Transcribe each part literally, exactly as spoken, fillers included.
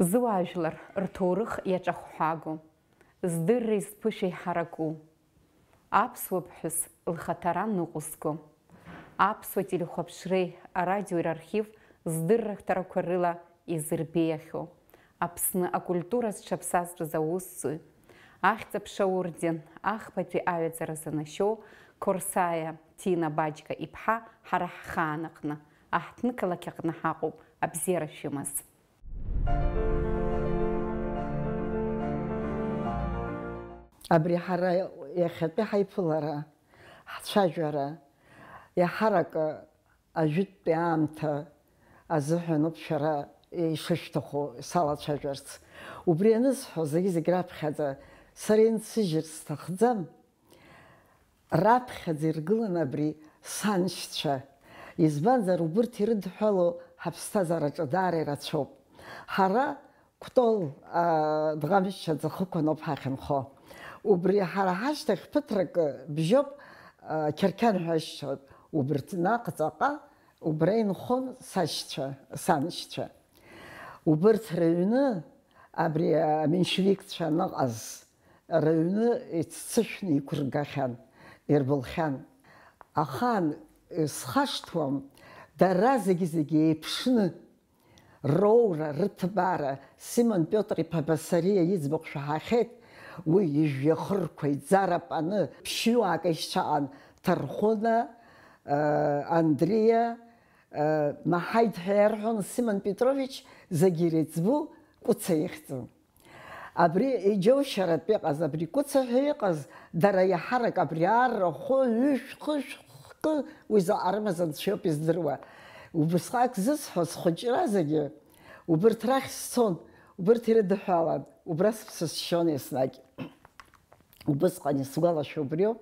Зуаажәлар рҭоурых иаҿахәҳәагоу, здырреи зԥышәеи ҳараку, аԥсуа ԥҳәыс лхаҭара ныҟәызго, аԥсуа телехәаԥшреи арадиои рархив здырраҭарақәа рыла изырбеиахьоу, Аԥсны акультура зҽаԥсазтәыз аусзуҩ, Ахьӡ-аԥша аорден ахԥатәи аҩаӡара занашьоу Қорсаиа Ҭина Баџьга иԥҳа ҳара ҳхаан аҟны, аҳҭнықалақь аҟны ҳаҟоуп, абзиара шәымаз. Абри ҳара иахьатәи ҳаиԥылара, ҳцәажәара, иаҳаракы ажәытәтәи аамҭа азыҳәаноуп шәара ишышәҭаху салацәажәарц. Убри анысҳәо, зегьы-зегь раԥхьаӡа сара инсыжьырц сҭахӡам, раԥхьаӡа иргылан абри саншьцәа. Избанзар, убырҭ ирыдҳәалоу ҳаԥсҭазаараҿы даара ирацәоуп. Ҳара Кәтол, аа, Дӷамшьаӡа хықәан ауп ҳахьынхо. Убри ҳара ҳашьҭахь ԥыҭрак бжьоуп, аа, Қьарқьан ҳәа ишьҭоуп. Убырҭ наҟ ҵаҟа убра инхон сашьцәа, саншьцәа. Убырҭ рыҩны, абри аменьшевикцәа аныҟаз, рыҩны иццышәны иқәыргахьан, ирбылхьан. Ахаан исхашҭуам, дара зегьы-зегьы еиԥшны, роура, рыҭбаара, Симон Пиотр-иԥа Басариа иӡбахә шәаҳахьеит, уи ижәҩахырқәа иӡара паны, ԥшьҩык ишьцәаҟан, Ҭархәына, э, Андриа, э, Маҳаид ҳәа иарҳәон, Симон Петрович, зегьы иреиҵбу Кәыца ихьӡын. Абри иџьоушьаратә иҟаз, абри Кәыца ҳәа иҟаз, дара иаҳарак абри арахәы, ҩышә-хышә-хкы, уи заҟа рымаз анцәа иоуп издыруа. Убысҟак зысҳәоз схәыҷра зегьы, убырҭ рахь сцон, убырҭ ирыдҳәалан, убра сыԥсы сшьон еснагь. Убысҟан исгәалашәо убриоуп.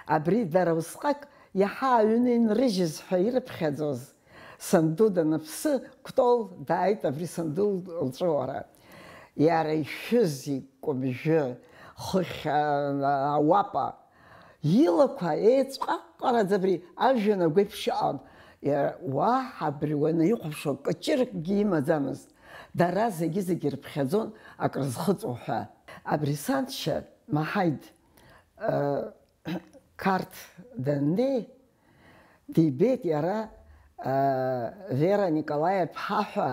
Абри дара усҟак иаҳа аҩны инрыжьыз ҳәа ирыԥхьаӡоз санду даныԥсы, Кәтол дааит абри санду лҵәыуара. Иара ишәыз икәымжәы, хыхь, а, ауапа, илақәа еиҵҟаҟараӡа абри ажәҩан агәеиԥшь ыҟан. Иара уаҳа абри уанаихәаԥшуа кыҷыркгьы имаӡамызт. Дара зегьы-зегьы ирыԥхьаӡон акрызхыҵуа ҳәа. Абри саншьа Маҳаид, э, Қарҭ даннеи, дибеит иара, э, Вера Николаи-иԥҳа ҳәа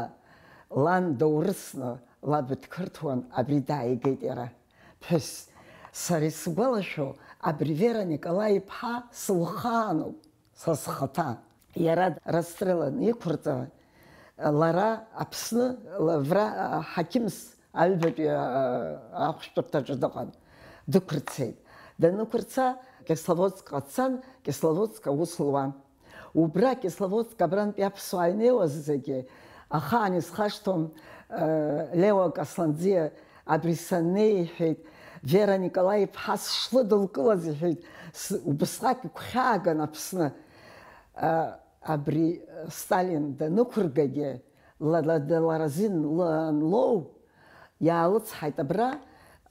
лан доурысны лаб дқырҭуан, абри дааигеит иара. Ԥҳәыс, сара исгәалашәо, абри Вера Николаи-иԥҳа сылхаануп. Са схаҭа. Иара расстрел аниқәырҵа, лара Аԥсны, Лавра, ҳақьымс аҩбатәи, а, ахәшәтәырҭаҿы дыҟан, дықәырцеит. Данықәырца, Кисловодскҟа дцан, Кисловодск аус луан. Убра, Кисловодск абрантәи аԥсуаа инеиуаз зегьы, ахаан исхашҭуам, э, Лео Касланӡиа абри саннеи, иҳәеит, Вера Николаи-иԥҳа сшлыдылкылаз, иҳәеит, с-, убысҟак игәхьааган Аԥсны. Э, абри Сталин данықәыргагьы, ла-, ла-, лара азин ланлоу, иаалыцҳаит абра,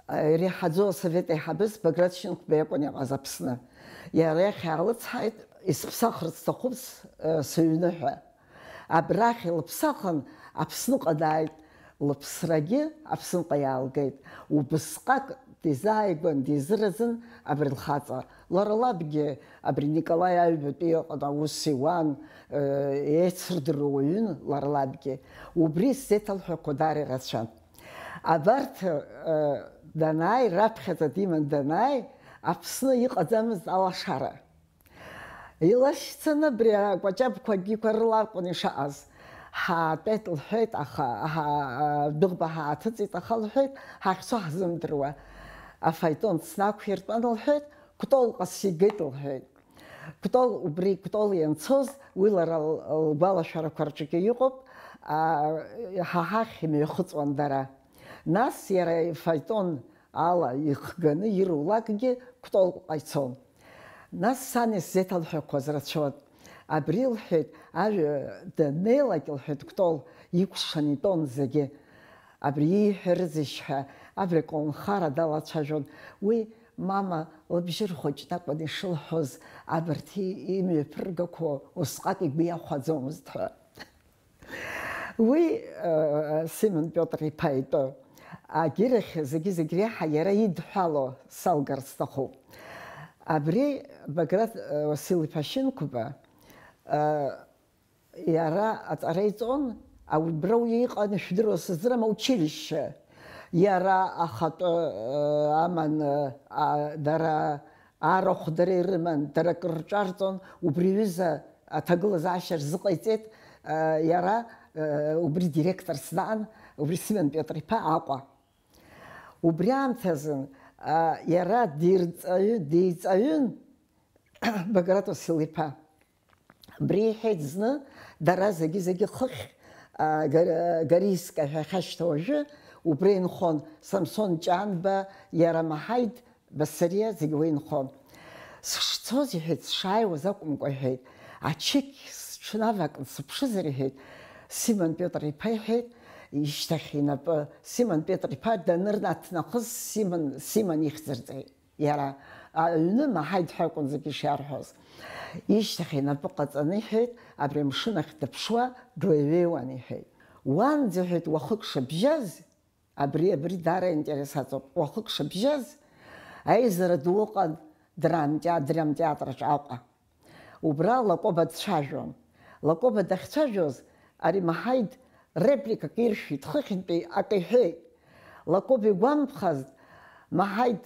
э, иреиҳаӡоу асовет аиҳабыс Баграт Шьынқәба иакәын иҟаз Аԥсны. Иара иахь иаалыцҳаит, исыԥсахырц сҭахуп с-, э, сыҩны ҳәа. Абрахь илыԥсахын, Аԥсныҟа дааит. Лыԥсрагьы Аԥсныҟа иаалгеит. Убысҟак дизааигәан, дизыразын абри лхаҵа. Лара лабгьы абри Николаи аҩбатәи иҟан, аус иуан, э, еицырдыруа уаҩын лара лабгьы. Убри сзеиҭалҳәақәо даара ирацәан. Абарҭ, э, данааи, раԥхьаӡа диман данааи, Аԥсны иҟаӡамызт алашара. Илашьцаны абри акәаҷабқәагьы рыла акәын ишаҟаз. Ҳаатәеит лҳәеит, аха, ҳа-, адәыӷба ҳааҭыҵит, аха лҳәеит, ҳахьцо ҳзымдыруа. Афаетон снақәиртәан лҳәеит, Кәтолҟа сигеит лҳәеит. Кәтол, убри Кәтол ианцоз, уи лара л-, лгәалашәарақәа рҿгьы иҟоуп, а, ҳа ҳахь имҩахыҵуан дара. Нас иара ифаетон ала ихганы ирулакгьы Кәтолҟа ицон. Нас сан исзеиҭалҳәақәаз рацәоит. Абри лҳәеит, ажәа даннеилак, лҳәеит, Кәтол икәшан итәон зегьы. Абри ииҳәарызеишь ҳәа, абри аколнхара далацәажәон. Уи мама лыбжьы рхәыҷны акәын ишылҳәоз, абарҭ и-, имҩаԥыргақәо усҟак игәы иахәаӡомызт ҳәа. Уи Симон Пиотр иԥа итәы агьырахь зегьы-зегь реиҳа иара идҳәало салгарц сҭахуп. Абри Баграт Уасил-иԥа Шьынқәба, иара аҵара иҵон, убра уи иҟан, ишәдыруа сыздырам, аучилишьче. Иара ахатәы аман, дара арахә дара ирыман, дара акыр рҿарҵон, убри ҩыза аҭагылазаашьа рзыҟаиҵеит, иара, убри директорс даан, убри Симон Пиотр-иԥа Аҟәа. Убри аамҭазын, иара дирҵаҩы-, деиҵаҩын Баграт Уасил-иԥа. Абри иҳәеит зны, дара зегьы-зегьы хыхь, а, Га-, Гариска ҳәа иахьашьҭоу уажәы, убра инхон Самсон Ҷанба, иара Маҳаид Басариа, зегь уа инхон. Сышцоз, иҳәеит, сшааиуаз акәымкәа, иҳәеит, ачықь сҽнавакны сыԥшызар, иҳәеит, Симон Пиотр-иԥа, иҳәеит, ишьҭахь инапы, Симон Пиотр-иԥа данырнаҭ нахыс Симон, Симон ихьӡырҵеит. Иара аҩны Маҳаид ҳәа акәын зегьы ишиарҳәоз. Ишьҭахь инапы ҟаҵаны иҳәеит, абри амшын ахь дыԥшуа длеиҩеиуан иҳәеит. Уанӡа иҳәеит, уахык шыбжьаз, абри, абри даара аинтерес аҵоуп, уахык шыбжьаз аизара ду ыҟан драмтеа-, драмтеатраҿ Аҟәа. Убра Лакоба дцәажәон. Лакоба дахьцәажәоз, ари Маҳаид репликак иршәит, хыхьынтәи акы иҳәеит. Лакоба игәамԥхаз, Маҳаид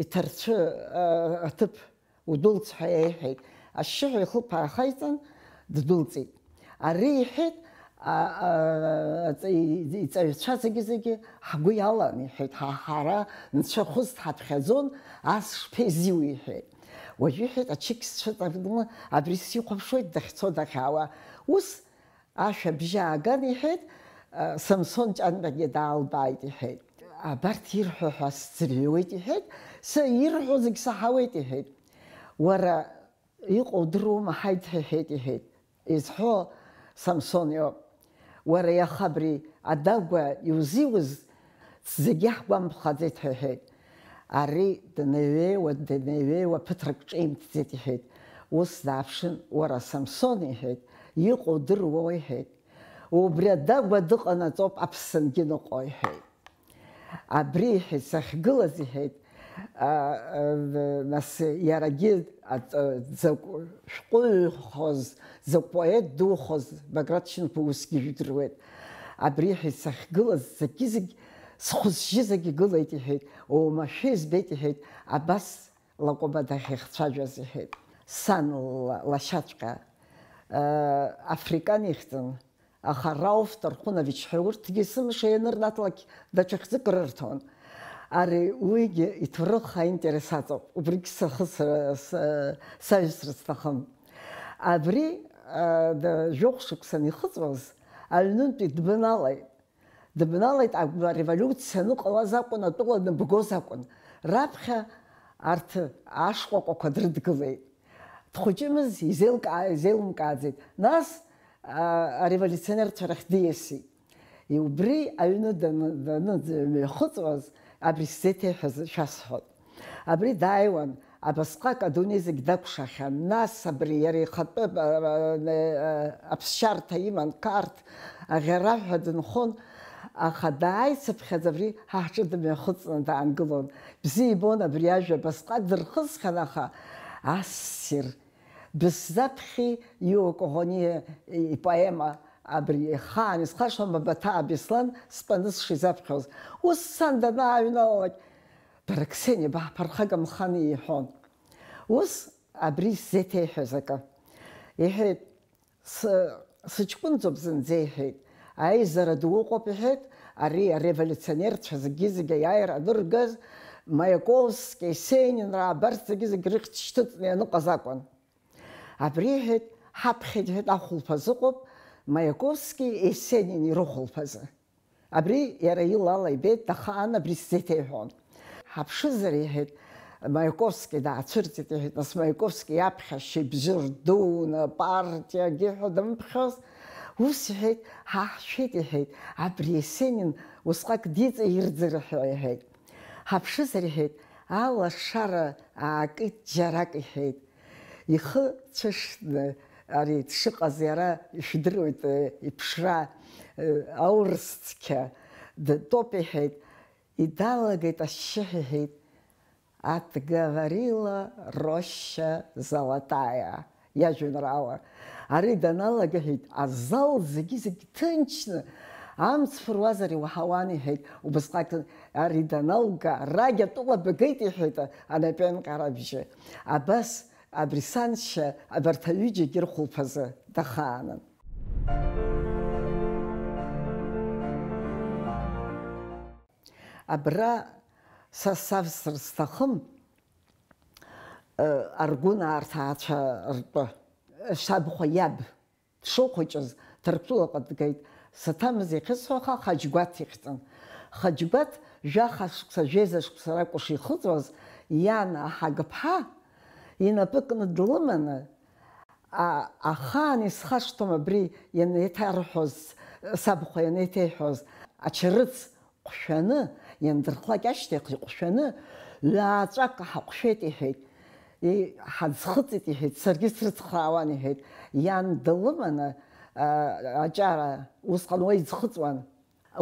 иҭарцәы, а, аҭыԥ удәылҵ ҳәа иеиҳәеит. Ашьшьыҳәа ихылԥа аахаиҵан, ддәылҵит. Ари иҳәеит, а, а, аҵ-, и-, иҵаҩцәа зегьы-зегьы ҳгәы иалан, иҳәеит, ҳа, ҳара нцәа хәыс дҳаԥхьаӡон, ас шԥеизиуи, иҳәеит. Уажәы, иҳәеит, ачықь сцәыҵаркны абри сихәаԥшуеит, дахьцо дахьаауа. Ус ашә абжьы ааган, иҳәеит, а, Самсон Ҷанбагьы даалбааит, иҳәеит. Абарҭ ирҳәо ҳәа сӡырҩуеит, иҳәеит, са ирҳәо зегь саҳауеит, иҳәеит. Уара иҟоу удыруоу Маҳаид ҳәа иҳәеит, иҳәеит. Изҳәо Самсон иоуп. Уара иаха абри адагәа иузиуз зегьы ҳгәамԥхаӡеит ҳәа иҳәеит. Ари днеиҩеиуа, днеиҩеиуа ԥыҭрак ҿимҭӡеит иҳәеит. Ус дааԥшын, уара Самсон иҳәеит, иҟоу удыруоу иҳәеит. Убри адагәа дыҟанаҵоуп аԥсынгьы ныҟәо иҳәеит. Абри иҳәеит, сахьгылаз иҳәеит, а, а, нас иарагьы аҵ-, дзакә шәҟәыҩҩхоз, дзакә поет духоз Баграт Шьынқәба усгьы ижәдыруеит. Абри иҳәеит, сахьгылаз зегьы-зегь схәы-сжьы зегь игылеит иҳәеит, оумашәа избеит иҳәеит, абас Лакоба дахьихцәажәаз иҳәеит. Сан ла-, лашьаҵәҟьа, а, африкан ихьӡын. Аха Рауф Тархунович ҳәа урҭгьы сымш ианырнаҭлак даҽа хьӡык рырҭон. Ари уигьы иҭоурых аинтерес аҵоуп, убригь сахысра, са-, саҩсра сҭахым. Абри, а, да-, жәохә шықәса анихыҵуаз, аҩнынтәи дбыналеит. Дыбналеит, агәра ареволиуциа аныҟалаз акәын, атәыла ныбгоз акәын. Раԥхьа арҭ ашкәакәақәа дрыдгылеит. Дхәыҷымыз изеилкаа-, изеилымкааӡеит. Нас, а, ареволиуционерцәа рахь диасит. Убри аҩны даны, данымҩахыҵуаз, абри сзеиҭеиҳәаз шәасҳәоит. Абри дааиуан, абасҟак адунеи зегь дакәшахьан, нас абри иара ихатәы, а, а, а, аԥсшьарҭа иман, Қарҭ аӷьараҳәа дынхон, аха дааицыԥхьаӡа абри ҳа ҳҿы дымҩахыҵны даангылон. Бзиа ибон абри ажәа, абасҟак дырхысхьан, аха ассир, быззаԥхьи Иуа Коӷониа ипоема, абри ихаан исхашҭуам, Баҭаа Беслан стәаны сшизаԥхьоз. Ус сан данааҩналалак, Бара, Қсениа, баҳԥырхагамхан, иҳәон. Ус абри сзеиҭеиҳәаз акы. Иҳәеит, сы-, сыҷкәынӡоуп зынӡа, иҳәеит. Аизара ду ыҟоуп, иҳәеит, ари ареволиуционерцәа зегьы-зегьы аиааира аныргаз, Маиаковски, Есенинраа абарҭ зегьы-зегь рыхьӡ шьҭыҵны ианыҟаз акәын. Абри, иҳәеит, ҳаԥхьеит, иҳәеит, ахәылԥаз ыҟоуп, Маиаковски, Есенин ирыхәылԥазы. Абри иара илала ибеит, дахаан абри сзеиҭеиҳәон. Ҳаԥшызар, иҳәеит, Маиаковски даацәырҵит, иҳәеит, нас Маиаковски иаԥхьа шьыбжьы рдуны, партиагьы ҳәа дымԥхьоз. Ус иҳәеит, ҳа ҳшәеит, иҳәеит, абри Есенин усҟак диҵаирӡыр ҳәа, иҳәеит. Ҳаԥшызар, иҳәеит, алашара аакит џьарак, иҳәеит. Ихы цәышны, ари дшыҟаз иара ишәдыруеит, э, иԥшра, э, аурыс цқьа дтәоуп иҳәеит, идаллагеит ашьшьыҳәа иҳәеит, «Отговорила роща золотая» иажәеинраала. Ари даналага иҳәеит, азал зегьы-зегь ҭынчны, амҵ фыруазар иуаҳауан иҳәеит, убысҟак ари даналга, арагь атәыла багеит иҳәеит анапеинҟьарабжьы. Абас Абри саншьа абарҭ аҩыџьагьы рхәылԥазы дахаанын. Абра са савсыр сҭахым, э, Аргәынаа рҭаацәа ртәы, Шабхәа иаб. Дшыхәыҷыз, Ҭырқәтәылаҟа дгеит. Саҭамыз иахьысҳәаха, Хаџьгәаҭ ихьӡын. Хаџьгәаҭ жәаха шықәса, жәеиза шықәса ракәу шихыҵуаз, иан Аҳагԥҳа инапы кны длыманы, а-, ахаан исхашҭуам абри ианеиҭарҳәоз, сабхәа ианеиҭеиҳәоз, ачарыц ҟәшәаны, иандырхлак ашьҭахь иҟәшәаны, ҩааҵәак ҳаҟәшәеит, иҳәеит. И-, ҳаӡхыҵит, иҳәеит, саргьы срыцхраауан, иҳәеит. Иан длыманы, а, аҷара, усҟан уа иӡхыҵуан,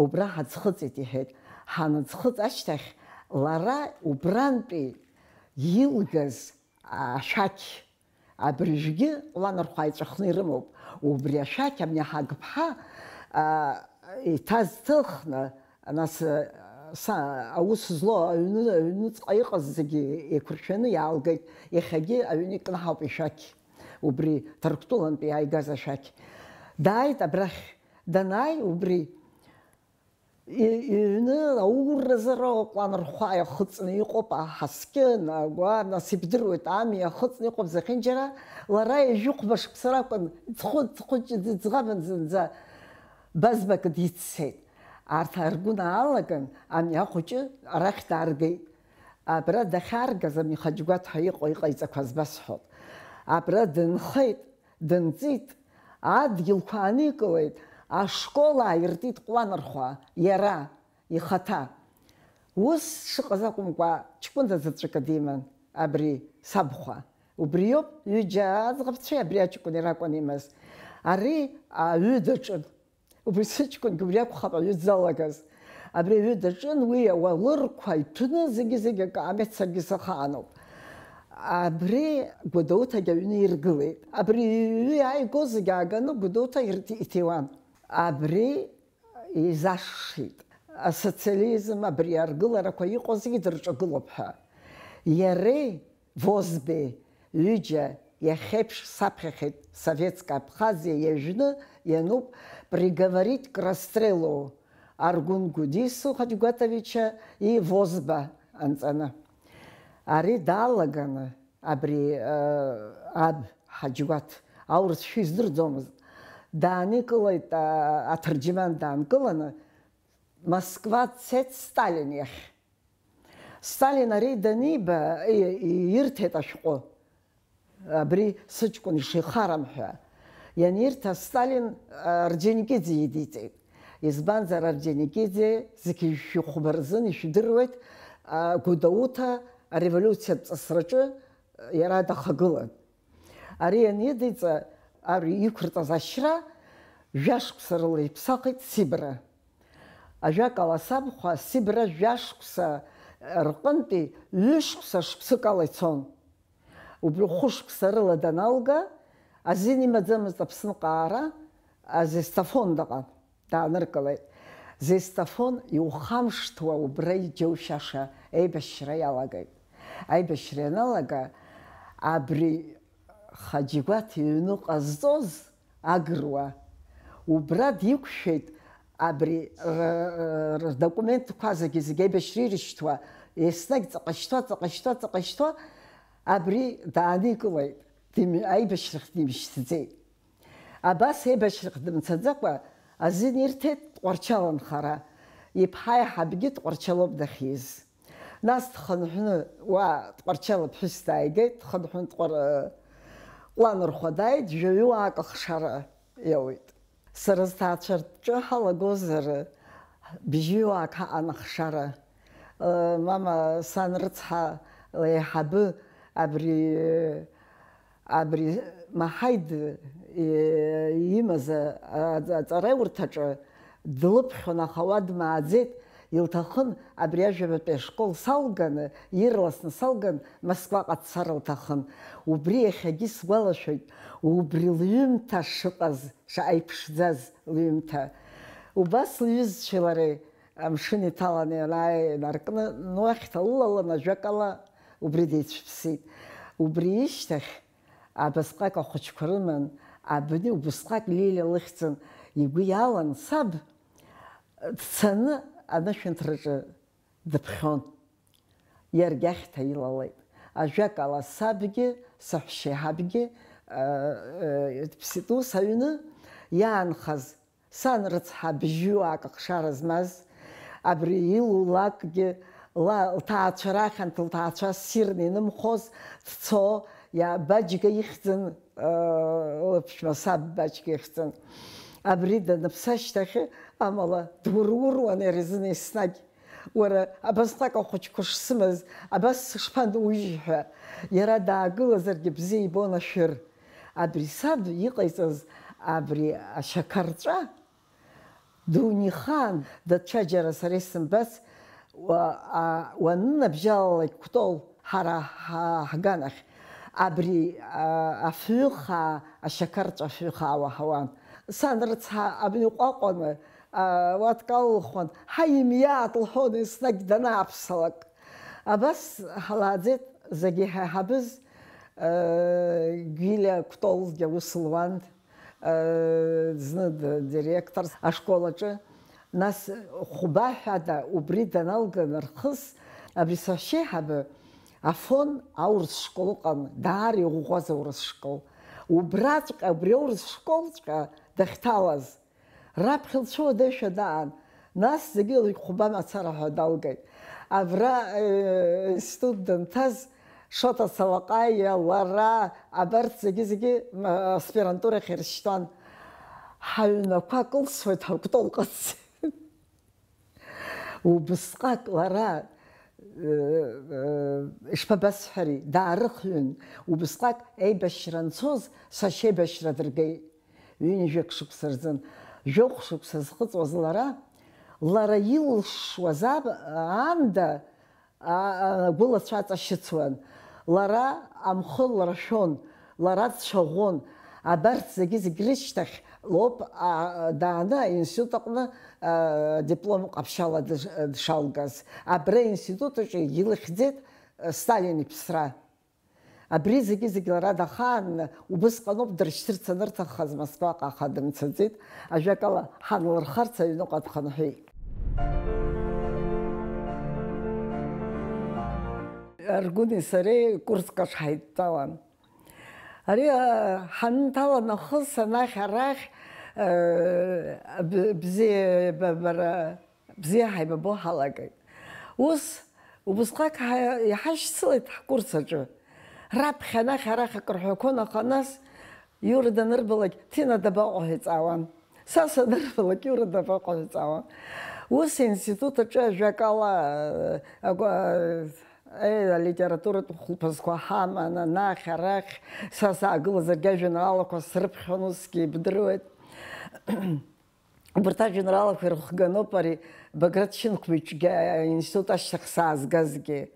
убра ҳаӡхыҵит, иҳәеит. Ҳаныӡхыҵ ашьҭахь, лара убрантәи илгаз ашәақь, абыржәгьы ҟәланырхәа иҵәахны ирымоуп. Убри ашәақь абни Аҳагԥҳа, а, иҭаз ҭыхны, нас, а, са, аус злоу аҩны, аҩныҵҟа иҟаз зегьы еиқәыршәаны иаалгеит. Иахьагьы аҩны икнаҳауп ишәақь. Убри Ҭырқәтәылантәи иааигаз ашәақь. Дааит абрахь. Данааи, убри И-, иҩны аурразы ара Ҟәланырхәа иахыҵны иҟоуп, аҳаскьын, агәар, нас ибдыруеит, ами иахыҵны иҟоуп зехьынџьара, лара ҩажәи хәба шықәса ракәын, ӡхәы-, ӡхәыҷ-, ӡ-, ӡӷабын зынӡа, базбак диццеит. Арҭ Аргәына аалаган, ами ахәыҷы арахь дааргеит. Абра дахьааргаз, ами Хаџьгәаҭ ҳәа иҟоу иҟаиҵақәаз басҳәот. Абра дынхеит. Дынҵит, адгьылқәа ааникылеит, ашкол ааиртит Ҟәланырхәа, иара, ихаҭа. Ус шыҟаз акәымкәа, ҷкәына заҵәык диман, абри, сабхәа. Убриоуп, ҩыџьа аӡӷабцәеи абри аҷкәыни ракәын имаз. Ари аҩы даҿын. Убри сыҷкәынгьы убри акәхап аҩы дзалагаз. Абри аҩы даҿын, уи ауалырқәа иҭәны, зегьы-зегьы акы амеҭ-саргьы сахаануп. Абри Гәдоуҭагь аҩны иргылеит. Абри иҩы иааигоз зегьы ааганы Гәдоуҭа ирҭ-, иҭиуан. Абри изашшит. Асоциализм, абри аргыларақәа иҟоу зегьы дырҿагылоуп ҳәа. Иареи Возбеи ҩыџьа иахьеиԥш саԥхьахьеит Советская Абхазиа иажәны иануп, приговорить к расстрелу Аргун Гудису Хаџьгәаҭовича и Возба анҵаны. Ари даалаганы, абри, э, аб Ҳаџьгәаҭ, аурысшәа издырӡомызт, дааникылеит, а, аҭырџьман даанкыланы, Москва дцеит Сталин иахь. Сталин ари даниба, и-, и-, ирҭеит ашәҟәы. Абри сыҷкәын ишихарам ҳәа. Ианирҭа Сталин, а, Орџьоникиӡе идиҵеит. Избанзар, Орџьоникиӡе зқьи жәшәи хәба рзын ишәдыруеит, а, Гәдоуҭа ареволиуциатә ҵысраҿы, а, иара дахагылан. Ари ианидиҵа, ари иқәырҵаз ашьра, жәашықәса рыла иԥсахит Сибра. Ажәакала, сабхәа Сибра жәашықәса рҟынтәи ҩышықәса шықәсык ала ицон. Убри хәышықәса рыла даналга, азин имаӡамызт Аԥсныҟа аара, а, Зестафон даҟан. Дааныркылеит. Зестафон иухамышҭуа убра иџьоушьаша еибашьра иалагеит. Аибашьра ианалага, абри Хаџьгәаҭ иҩны ҟазҵоз агыруа, убра диқәшәеит, абри р-, р-, рдокументқәа зегьы-зегьы аибашьра ирышьҭуа, еснагь ҵаҟа шьҭуа, ҵаҟа шьҭуа, ҵаҟа шьҭуа, абри дааникылеит, дим-, аибашьрахь димышьҭӡеит. Абас еибашьрахь дымцаӡакәа азин ирҭеит Тҟәарчал анхара, иԥҳа аиҳабгьы Тҟәарчалоуп дахьиз. Нас дхынҳәны уа Тҟәарчал аԥҳәыс дааигеит, дхынҳәны Тҟәар-, Ҟәланырхәа дааит, жәаҩуаак ахшара иауит. Сара сҭаацәа рҿы ҳалагозар, бжьҩыуаак ҳаҟан ахшара. Мама, сан рыцҳа, леиҳабы абри Абри Маҳаид, э, имаз, а, аҵараиурҭаҿы длыԥхьон, аха уа дмааӡеит, илҭахын абри ажәабатәи ашкол салганы, ирласны салган, Москваҟа дцар лҭахын. Убри иахьагьы сгәалашәоит, убри лҩымҭа шыҟаз, шаҟа иԥшӡаз лҩымҭа. Убас лҩызцәеи лареи амшын иҭаланы ианааи инаркны, Нуахь дҭалылалан, ажәакала, убри деицәыԥсит. Убри ишьҭахь абасҟак ахәыҷқәа рыман, абни убысҟак Лилиа лыхьӡын, игәы иалан саб дцаны анышәынҭраҿы дыԥхьон. Иаргьы ахьҭа илалеит. Ажәакала, сабгьы, саҳәшьеиҳабгьы, э, э, дыԥсит. Ус аҩны иаанхаз сан рыцҳа бжьҩык ахшара змаз, абри илулакгьы ла-, лҭаацәа рахьынтә лҭаацәа ссирны инымхоз, дцо, иа-, Баџьга ихьӡын, э, лыԥшәма саб Баџьга ихьӡын. Абри даныԥсы ашьҭахь, амала, дур-уруан иара изын еснагь. Уара абасҟак ахәыҷқәа шсымаз, абас сышԥанужьи ҳәа, иара даагылазаргьы бзиа ибон ашәыр. Абри саб иҟаиҵаз абри ашьақарҵәа дунеихаан, даҽаџьара сара исымбац, уа-, а-, уанынабжьалалак Кәтол ҳара ҳа-, ҳганахь, абри, а, афҩы хаа, ашьақарҵәа афҩы хаа уаҳауан. Сан рыцҳа абни ҟәаҟәаны, а, уа дкалылхуан, ҳаи, имиаат лҳәон еснагь данааԥсалак. Абас ҳлааӡеит зегьы иҳаиҳабыз, э, Гәилиа Кәтолгьы аус луан, э, зны д-, директорс ашкол аҿы, нас хәба ҳәада убри даналга нархыс, абри сашьеиҳабы Афон аурыс школ ыҟан, даара иӷәӷәаз аурыс школ. Убраҵәҟьа, убри аурыс школҵәҟьа дахьҭалаз, раԥхьа лцәыуадаҩшәа даан, нас зегьы лыхәба мацара ҳәа далгеит. Абра, э, институт данҭаз, Шоҭа Салаҟаиа, лара, абарҭ зегьы-зегьы, м, аспирантурахь иршьҭуан. Ҳаҩнқәа кылсуеит ҳакәтол ҟыц. Убысҟак лара, э, э, ишԥабасҳәари, даарыхҩын, убысҟак еибашьра анцоз, сашьа еибашьра дыргеит. Ҩынҩажәак шықәса рзын, жәохә шықәса зхыҵуаз лара, лара илшшуаз аб-, аанда, а, агәылацәа аҵашьыцуан. Лара амхы лыршәон, лара дцәаӷәон. Абарҭ зегьы-зегь рышьҭахь лоуп, а, дааны аинститут аҟны, а, диплом ҟаԥшьала дыш-, дшалгаз. Абра аинститут аҿы илыхьӡеит, а, Сталин иԥсра. Абри зегьы-зегь лара дахаанны, убысҟаноуп дыршьҭырц анырҭаххаз Москваҟа, аха дымцаӡеит, ажәакала, ҳанлырхарц аҩныҟа дхынҳәит. Аргәыни сареи курск аҿы ҳаидтәалан. Ари, а, ҳанынҭала нахыс анахь-арахь, э, б-, бзиабара, бзиа ҳаибабо ҳалагеит. Ус, убысҟак ҳа-, иҳашьцылеит ҳкурс аҿы. Раԥхьа анахь-арахь акыр ҳәақәон, аха нас Иура данырбалак, Ҭина дабаҟоу ҳәа иҵаауан. Са санырбалак, Иура дабаҟоу ҳәа иҵаауан. Ус институт аҿы ажәакала, э, агәа-, э, алитературатә хәылԥазқәа ҳаман, анахь-арахь, са саагылазаргьы ажәеинраалақәа срыԥхьон, усгьы ибдыруеит. Убарҭ ажәеинраалақәа ирыхганоуп ари Баграт Шьынқәба иҿгьы аинститут ашьҭахь саазгазгьы.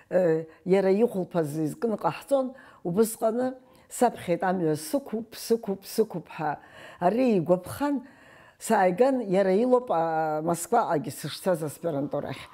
Э, иара ихәылԥаз изкны ҟаҳҵон, убысҟаны саԥхьеит амҩа сықәуп, сықәуп, сықәуп ҳәа. Ари игәаԥхан, сааиган, иара илоуп, а, Москваҟагьы сышцаз аспирантурахь.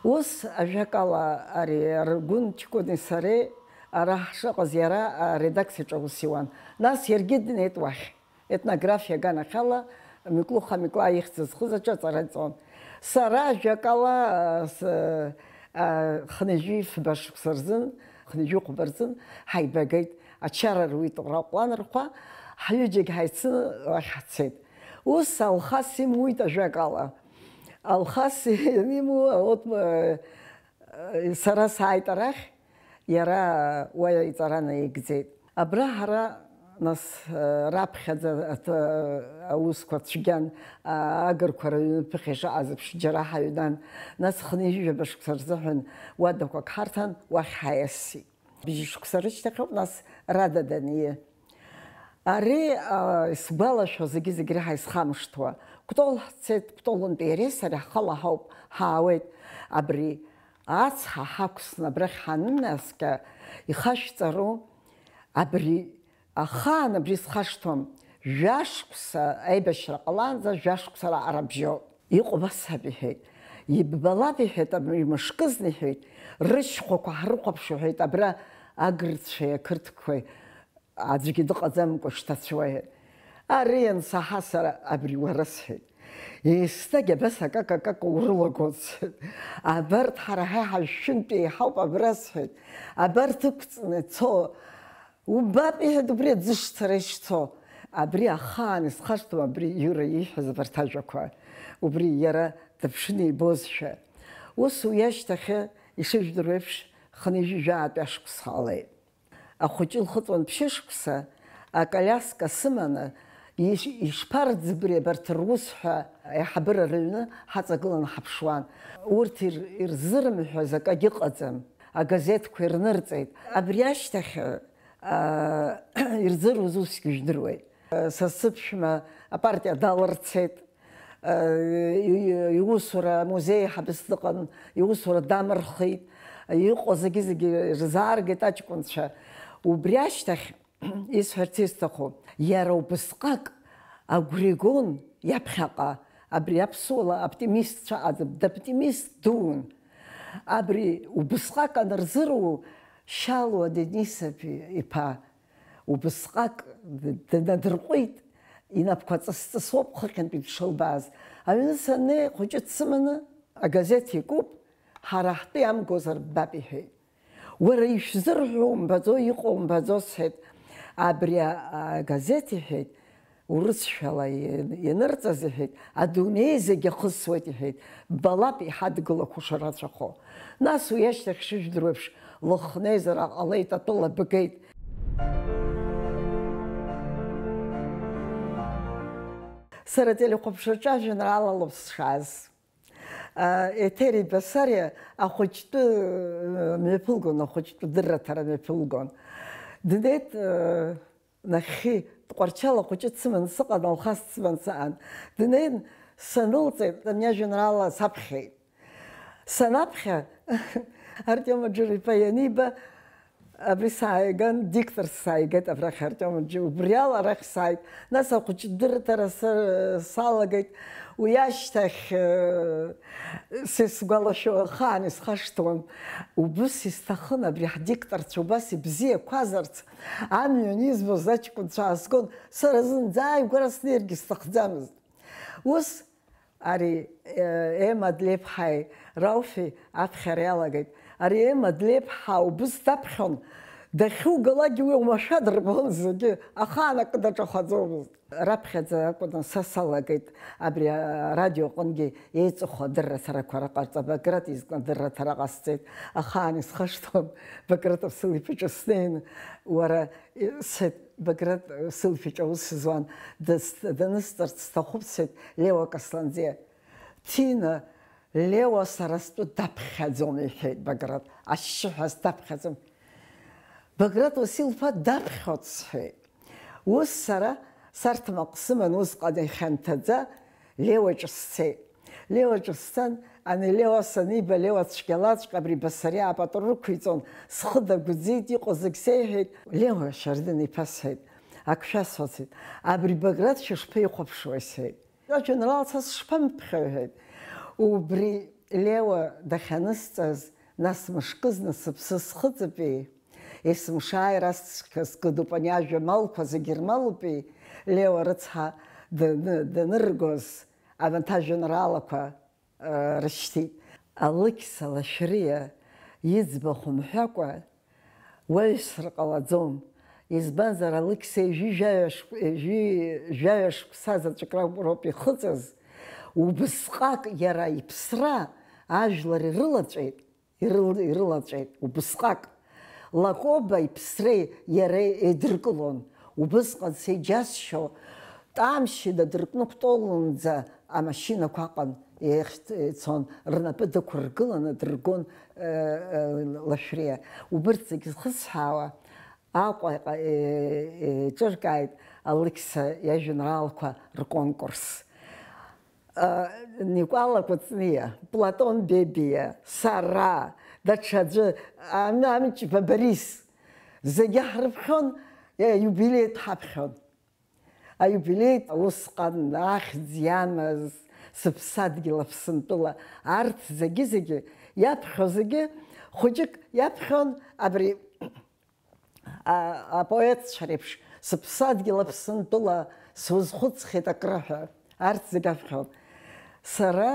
Ус, ажәакала, ари Аргәын Ҷкәыни сареи ара ҳшыҟаз иара аредакциаҿы аус иуан. Нас иаргьы днеит уахь. Етнографиа аганахьала Миклуха Миклаа ихьӡ зхыз аҿы аҵара ҵон. Сара, ажәакала, с-, а, хынҩажәи фба шықәса рзын, хынҩажәи хәба рзын ҳаибагеит. Ачара руит Раҟәланырхәа, ҳҩыџьагь ҳаицны уахь ҳцеит. Ус Алхас имуит, ажәакала. Алхас иму, вот, э, сара сааит арахь, иара уа иҵара наигӡеит. Абра ҳара, нас, раԥхьаӡа аҭ-, аусқәа цәгьан, а, агырқәа рыҩны ԥыхьа ишыҟаз еиԥш џьара ҳаҩнан. Нас хынҩажәижәаба шықәса рзыҳәан уадақәак ҳарҭан, уахь ҳаиасит. Бжьышықәса рышьҭахьоуп, нас Рада даниы. Ари, а, исгәалашәо зегьы-зегь реиҳа исхамышҭуа. Кәтол ҳцеит, Кәтолынтәи иареи сареи ҳхала ҳауп, ҳаауеит. Абри ацҳа ҳақәсны абрахь ҳанынаскьа, ихашәҵару? Абри ахаан абри схашҭуам. Жәашықәса аибашьра ҟалаанӡа жәашықәса раҟара бжьоуп. Иҟоуп, асаб, иҳәеит. Иббалап, иҳәеит, абри мышкызны, иҳәеит, рышьхәақәа ҳрыхәаԥш, иҳәеит, абра агырцәеи ақырҭқәеи аӡәгьы дыҟаӡамкәа шҭацәуа, иҳәеит. Ари иансаҳа сара абри уара сҳәеит. Еснагь абас акака-кака урылагон сҳәеит. Абарҭ ҳара ҳаи ҳажәшәынтәи еиҳауп абра сҳәеит. Абарҭ ықәҵны цо Убап, иҳәеит, убри аӡы шцара ишцо. Абри ахаан исхашҭуам, абри Иура ииҳәаз абарҭ ажәақәа. Убри иара дыԥшны ибозшәа. Ус уи ашьҭахьы, ишыжәдыруа еиԥш, хынҩажәи жәаатәи ашықәс ҳаалеит. Ахәыҷы лхыҵуан ԥшьышықәса, акалиаска сыманы, иш-, ишԥарӡбри абарҭ рус ҳәа аиҳабыра рыҩны ҳаҵагыланы ҳаԥшуан. Урҭ ир-, ирзырымҳәаз акагьы ыҟаӡам. Агазеҭқәа ирнырҵеит. Абри ашьҭахь, аа, ирзыруз усгьы жәдыруеит. Са сыԥшәма апартиа далырцеит. Иу-, иусура амузеи аиҳабыс дыҟан, иусура дамырхит. Иҟоу зегьы-зегьы ирзааргеит аҷкәынцәа. Убри ашьҭахь, исҳәарц исҭаху, иара убысҟак агәра игон иаԥхьаҟа, абри аԥсуала оптимистцәа аӡам, доптимист дуун. Абри убысҟак анырзыруа, Шьалуа Денисов иԥа убысҟак д-, днадырҟәит, инапқәа ҵыс-ҵысуоуп хыхьынтәи дшылбааз. Аҩны саннеи, хәыҷы дсыманы, агазеҭ икуп, ҳара ҳтәы иамгозар ббап, иҳәеит. Уара ишәзырҳәо умбаӡо, иҟоу умбаӡо, сҳәеит. Абри а-, агазеҭ, иҳәеит, урысшәала иан-, ианырҵаз, иҳәеит, адунеи зегь ахысуеит, иҳәеит, ббалап иҳадгылақәо шрацәахо. Нас уи ашьҭахь шыжәдыруеиԥш, лыхнеизара ҟалеит, атәыла бгеит. Сара ателехәаԥшраҿы ажәеинраала лоуп сшааз. Еҭери Басариа ахәыҷтәы, э, мҩаԥылгон, ахәыҷтәы дырраҭара мҩаԥылгон. Днеит, э, нахьхьи, Тҟәарчал ахәыҷы дсыман сыҟан, Алхас дсыман сыҟан. Днеин, санылҵит, ани ажәеинраала саԥхьеит. Санаԥхьа, Артиом Аџыр-иԥа ианиба, абри сааиган, дикторс сааигеит абрахь, Артиом Аџыр, убриала арахь сааит. Нас ахәыҷтәы дырраҭара са-, салагеит. Уи ашьҭахь, э, са исгәалашәо ахаан исхашҭуам. Убыс исҭахын абри ҳдикторцәа убас ибзиақәазарц, амҩан избоз аҷкәынцәа аазгон, сара зынӡа ааигәара снеиргьы сҭахӡамызт. Ус Ари, э, Ема Длеиԥҳаи Рауфи аԥхьара иалагеит. Ари Ема Длеиԥҳа убыс даԥхьон, дахьугалакгьы уи оумашәа дырбон зегьы, ахаан акы даҿахаӡомызт. Раԥхьаӡа акәын са салагеит, абри арадио аҟынгьы еиҵыху адырраҭарақәа рҟарҵа, Баграт изкны адырраҭара ҟасҵеит, ахаан исхашҭуам, Баграт Аԥсылиԥаҿы снеин, уара, сҳәеит, Баграт Аԥсылиԥаҿы аус зуан, дыс-, данысҵарц сҭахуп, сҳәеит, Леуа Касланӡиа. Ҭина, Леуа сара стәы даԥхьаӡом, иҳәеит Баграт, ашьшьыҳәа сдаԥхьаӡом. Баграт Уасил-иԥа даԥхьоит, сҳәеит. Ус сара сарҭмаҟ сыман усҟан ихьанҭаӡа Леуаҿы сцеит. Леуаҿы сцан, ани Леуа саниба, Леуа цәгьалаҵәҟьа абри Басариа апату рықәиҵон, схы дагәӡит, иҟоу зегь сеиҳәеит, Леуа Шьардын-иԥа, сҳәеит, ак шәасҳәацит, абри Баграт шәышԥеихәаԥшуеи, сҳәеит. Ажәеинраала са сышԥамыԥхьои, ҳәеит. Убри Леуа дахьанысҵаз, нас мышкызны сыԥсы схыҵыпи, есымшааир ацқьа скыдуп, ани ажәа малқәа зегьы рмалупи, Леуа рыцҳа даны-, даныргоз, анҭ ажәеинраалақәа, ы, рышьҭит. Алықьса Лашәриа иӡбахә мҳәакәа, уаҩсыр ҟалаӡом, избанзар, Алықьса ҩажәи жәаҩа шәк-, ҩажәи жәаҩа шықәса заҵәык рауп, роуп ихыҵыз, убысҟак иара иԥсра ажәлар ирылаҵәеит, ирыл-, ирылаҵәеит, убысҟак. Лакоба иԥсреи иареи еидыркылон, убысҟан сеиџьасшьо, Тамшьи дадыркны Кәтолынӡа Амашьынақәа аҟан еихьт-, еицон, рнапы дықәыргыланы дыргон, э, э, Лашәриа. Убырҭ зегьы зхысҳәаауа Аҟәаҟа, э, еиҿыркааит Алықьса иажәеинраалақәа рконкурс. Э, Никәала Кәыҵниа, Платон Бебиа, сара, даҽаӡәы, Ам-, Амҷба Борис, зегьы ҳрыԥхьон, э, иубилеит ҳаԥхьон. Аиубилеит усҟан ахьӡ иамаз Сыԥсадгьыл Аԥсынтәыла, арҭ зегьы-зегьы иаԥхьо зегьы, хәыҷык иаԥхьон абри, а, апоетцәа реиԥш, Сыԥсадгьыл Аԥсынтәыла, сузхәыцхьеит акрыҳәа, арҭ зегьы аԥхьон. Сара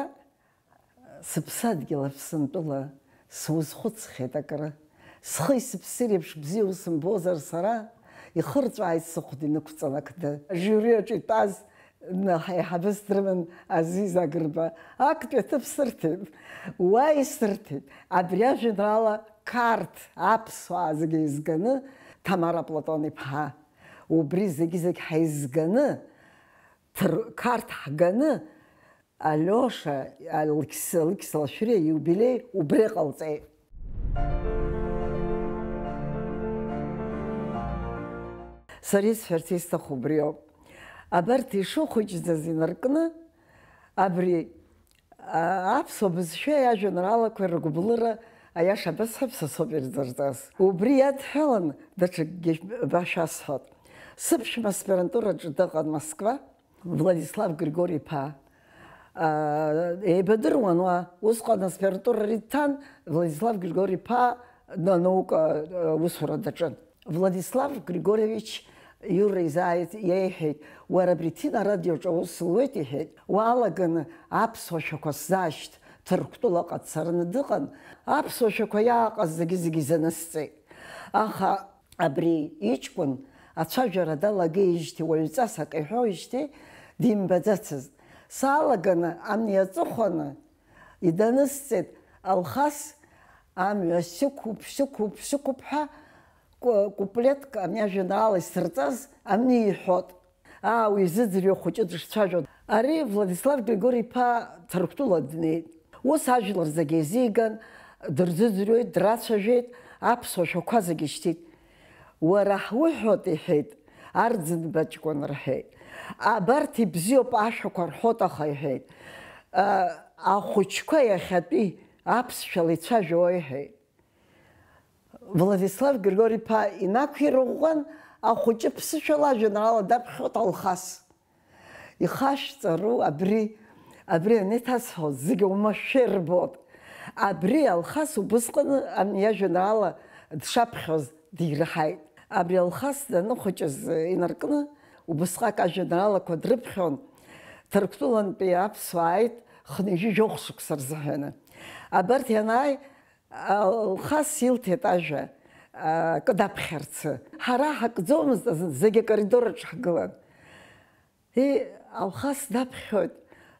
Сыԥсадгьыл Аԥсынтәыла сузхәыцхьеит акры. Схи сыԥси реиԥш бзиа усымбозар сара, ихырҵәааит сыхәда инықәҵан ақды. Ажиури аҿы итәаз, н-, ҳаиҳабыс дрыман Азиз Агрба. Актәи аҭыԥ сырҭеит. Уа исырҭеит. Абри ажәеинраала Қарҭ аԥсуаа зегьы еизганы, Ҭамара Платон-иԥҳа, убри зегьы-зегь ҳаизганы, Ҭыр-, Қарҭ ҳганы, Алиоша, Алықьса, Алықьса Лашәриа иубилеи убри ҟалҵеит. Сара исҳәарц исҭаху убриоуп. Абарҭ ишыхәыҷӡаз инаркны, абри, а, аԥсуа бызшәа иажәеинраалақәа рыгәыблыра, аиаша абасҳәап, са соуп ирзырҵаз. Убри иадҳәалан даҽакгьы башәасҳәап. Сыԥшәма аспирантураҿы дыҟан Москва. Владислав Григори-иԥа, аа, еибадыруан уа. Усҟан аспирантура рыҭан Владислав Григори-иԥа нанаука, э, усура даҿын. Владислав Григорьевич Иура изааит, иеиҳәеит, уара абри Ҭина арадиоҿы аус луеит, иҳәеит, уалаганы аԥсуа шәақәа сзаашьҭ, Ҭырқәтәылаҟа дцараны дыҟан, аԥсуа шәақәа иааҟаз зегьы-зегьы изанысҵеит. Аха Абри иҷкәын ацәажәара далагеижьҭеи, уаҩҵас акы иҳәоижьҭеи димбаӡацызт. Салаганы ани аҵыхәаны иданысҵеит Алхас амҩа сықәуп, сықәуп, сықәуп ҳәа ку-, куплетк ани ажәеинраала исырҵаз ани иҳәот. Аа, уи изыӡырҩуа хәыҷы дышцәажәо. Ари Владислав Григори-иԥа Ҭырқәтәыла днеит. Ус ажәлар зегьы еизиган, дырзыӡырҩуеит, драцәажәеит, аԥсуа шәақәа зегьы шьҭит. Уара ҳуҳәоит, иҳәеит, Арӡынба ҷкәын рҳәеит. Абарҭ ибзиоуп ашәақәа рҳәот, аха иҳәеит, а, ахәыҷқәа иахьатәи аԥсшәала ицәажәо иҳәеит. Владислав Григори-иԥа инақәирӷәӷәан, ахәыҷы ԥсышәала ажәеинраала даԥхьоит Алхас. Ихашәҵару абри, абри анеиҭасҳәо, зегьы оумашәа ирбоит. Абри Алхас убысҟаны ани иажәеинраала дшаԥхьоз дираҳаит. Абри Алхас даныхәыҷыз инаркны, убысҟак ажәеинраалақәа дрыԥхьон, Ҭырқәтәылантәи аԥсуаа ааит хынҩажәи жәохә шықәса рзыҳәаны. Абарҭ ианааи, Алхас илҭеит ажәа, а, акы даԥхьарцы. Ҳара ҳакӡомызт азын, зегьы акоридор аҿы ҳгылан. И, Алхас даԥхьоит,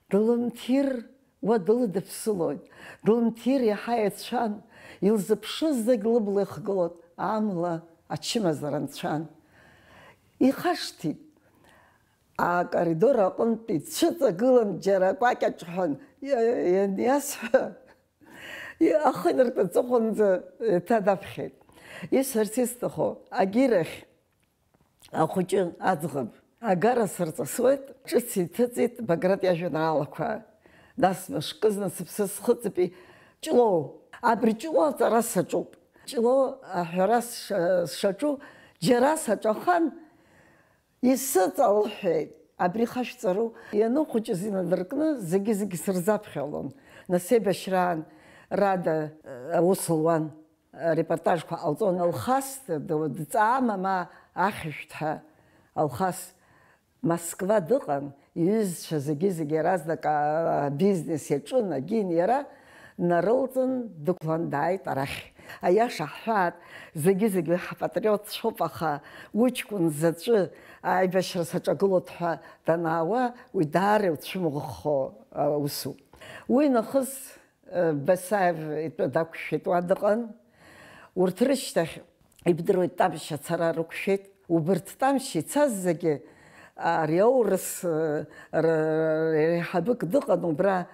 длымҭир, уа дылыдыԥсылоит. Длымҭир иаҳа еицәан, илзыԥшыз зегь лыбла ихгылоит, амла ачымазара нцәан. Ихашҭит. Акоридор аҟынтәи дцәыҵагылан, џьара акәакь аҿҳәан, иа-, иа-, ианиасҳәа, Ахы инаркны аҵыхәанӡа еиҭа даԥхьеит. Исҳәарц исҭаху, агьирахь ахәыҷы аӡӷаб агара сырҵысуеит, ҿыц иҭыҵит Баграт иажәеинраалақәа. Нас мышкызны сыԥсы схыҵыпи, Ҷлоу. Абри Ҷлоу аҵара саҿуп. Ҷлоу аҳәара сша-, сшаҿу џьара саҿахан, Исыҵалҳәеит, абри хашәҵару? Ианыхәыҷыз инадыркны, зегьы-зегьы сырзаԥхьалон. Нас еибашьраан Рада, э, аус луан, э, репортажқәа ҟалҵон. Алхас д-, д-, дҵаама, ма ахьышәҭ ҳәа? Алхас Москва дыҟан, иҩызцәа зегьы-зегьы иаразнак, а, бизнес иаҿын, агьин иара. Нарылҵын, дықәлан дааит арахь. Аиаша ҳҳәаат, зегьы-зегь уи ҳпатриотцәоуп, аха уҷкәын заҵәы аибашьра саҿагылоит ҳәа данаауа, уи даара илцәымӷхо аусуп. Уи нахыс, э, Басаев итәы дақәшәеит, уа дыҟан. Урҭ рышьҭахь, ибдыруеит, Тамшь ацара рықәшәеит. Убырҭ Тамшь ицаз зегьы Ари аурыс, р-, р-, реиҳабык дыҟан убра,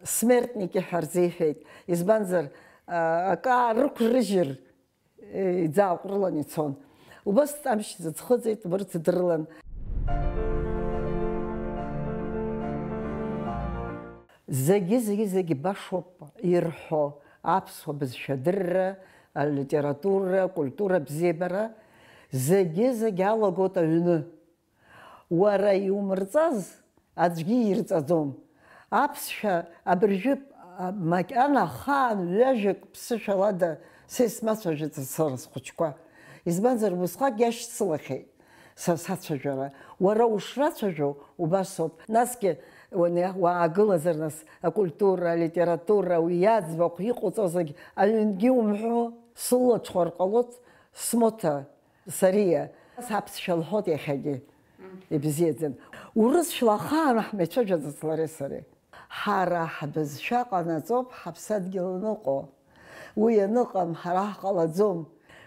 смертники ҳәа рзеиҳәеит. Избанзар, а, акы аарықәрыжьыр, иӡааҟәрылан ицон. Убас Ҭамшь дыӡхыҵит, урҭ дрылан. Зегьы, зегьы, зегьы башоуп ирҳәо, аԥсуа бызшәа адырра, алитература, акультура абзиабара, зегьы, зегьы алагоит аҩны. Уара иумырҵаз аӡәгьы ирҵаӡом. Аԥсшәа абыржәы, а, макьана ахаан ҩажәак ԥсышәалада са исмацәажәаӡац сара схәыҷқәа. Избанзар, усҟак иашьцылахьеит са сацәажәара. Уара ушрацәажәо убасоуп. Насгьы уани-, уаагылазар нас акультура, алитература, уи иаӡбахә иҟоуҵо зегь аҩнгьы умҳәо, сылаҽхәар ҟалоит смоҭа. Сариа, саԥсшәа лҳәоит иахьагьы, ибзиаӡан. Урысшәла ахаан ҳмеицәажәаӡац лареи сареи. Ҳара ҳбызшәа ҟанаҵоуп ҳаԥсадгьыл аныҟоу. Уи аныҟам, ҳара ҳҟалаӡом.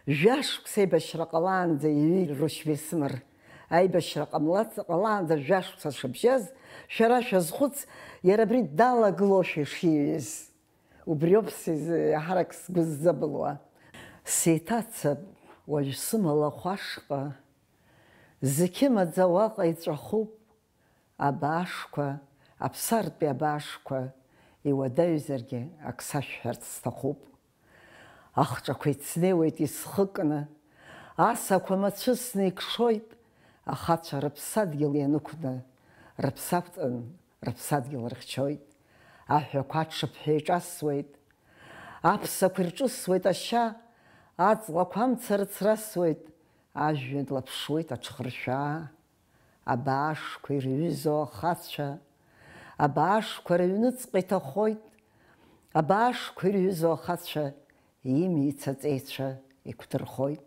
Жәашықәса аибашьра ҟалаанӡа иҩит Рушьбеи Смыр. Аибашьра ҟамлац-, ҟалаанӡа жәашықәса шыбжьаз, шәара шәазхәыц, иара абри далагылошәа ишиҩыз. Убриоуп сизы-, иаҳарак сгәы ззабылуа. Сеиҭацап уажә сымала ахәашҟа, зқьы маӡа уаҟа иҵәахуп, абаашқәа, аԥсартәи абаашқәа, иуадаҩзаргьы ак сашәҳәарц сҭахуп. Ахҿақәа ицнеиуеит исхыкны, асақәа мацәысны икшоит, ахацәа рыԥсадгьыл ианықәны, рыԥсақәҵан, рыԥсадгьыл рыхьчоит. Аҳәақәа аҽыԥҳәа иҿасуеит, аԥсақәа ирҿысуеит ашьа, аҵлақәа амца рыцрасуеит, ажәҩан лаԥшуеит аҽхыршәаа. Абаашқәа ирҩызоу ахацәа, абаашқәа рыҩныҵҟа иҭахоит, абаашқәа ирҩызоу ахацәа имиц аҵеицәа иқәдырхоит.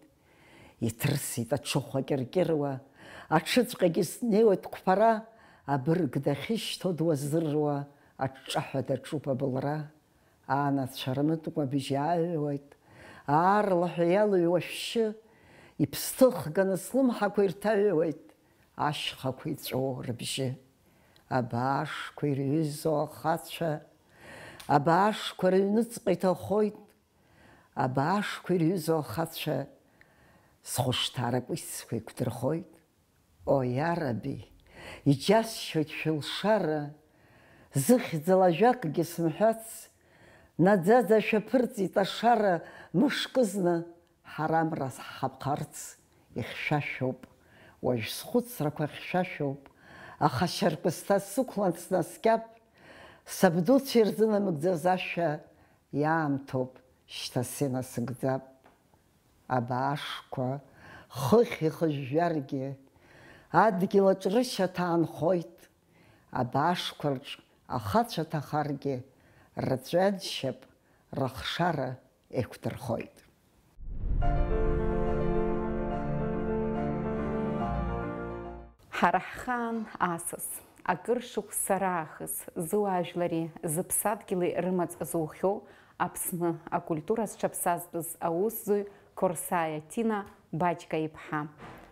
Иҭырсит аҽыхәа кьыркьыруа, аҽыҵәҟьагьы снеиуеит қәԥара, абырг дахьышьҭоу дуазыруа, аҿҿаҳәа даҿуп абылра. Анацәа рымыткәма абжьы ааҩуеит, аарлаҳәа иалыҩуа шәшьы, иԥсҭыхганы слымҳақәа ирҭаҩуеит, ашьхақәа иҵәуо рыбжьы. Абаашқәа ирҩызоу ахацәа, абаашқәа рыҩныҵҟа иҭахоит, абаашқәа ирҩызоу ахацәа, схәышҭаара кәицқәа иқәдырхоит. О, иараби, иџьасшьоит шәылшара, зыхьӡала ажәакгьы сымҳәац, наӡаӡа шәаԥырҵит ашара, мышкызны ҳарамра ҳхаԥхарц ихьшәашәоуп, уажә схәыцрақәа хьшәашәоуп, аха шьаркәысҭа сықәлан снаскьап, сабдуцәа ирзынамыгӡаз ашәа иаамҭоуп, шьҭа сынасыгӡап. Абаашқәа хыхь ихыжәжәаргьы, адгьыл аҿы рышьаҭа аанхоит, абаашқәа рҿы ахацәа ҭахаргьы, рҵәҩаншьап рыхшара еиқәдырхоит. Ҳара ҳхаан асас, акыр шықәса раахыс, зуаажәлари зыԥсадгьыли рымаҵ зухьоу Аԥсны акультура зҽаԥсазтәыз аусзуҩ Қорсаиа Ҭина Баџьга иԥҳа.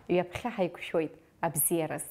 Ҩаԥхьа ҳаиқәшәоит абзиараз.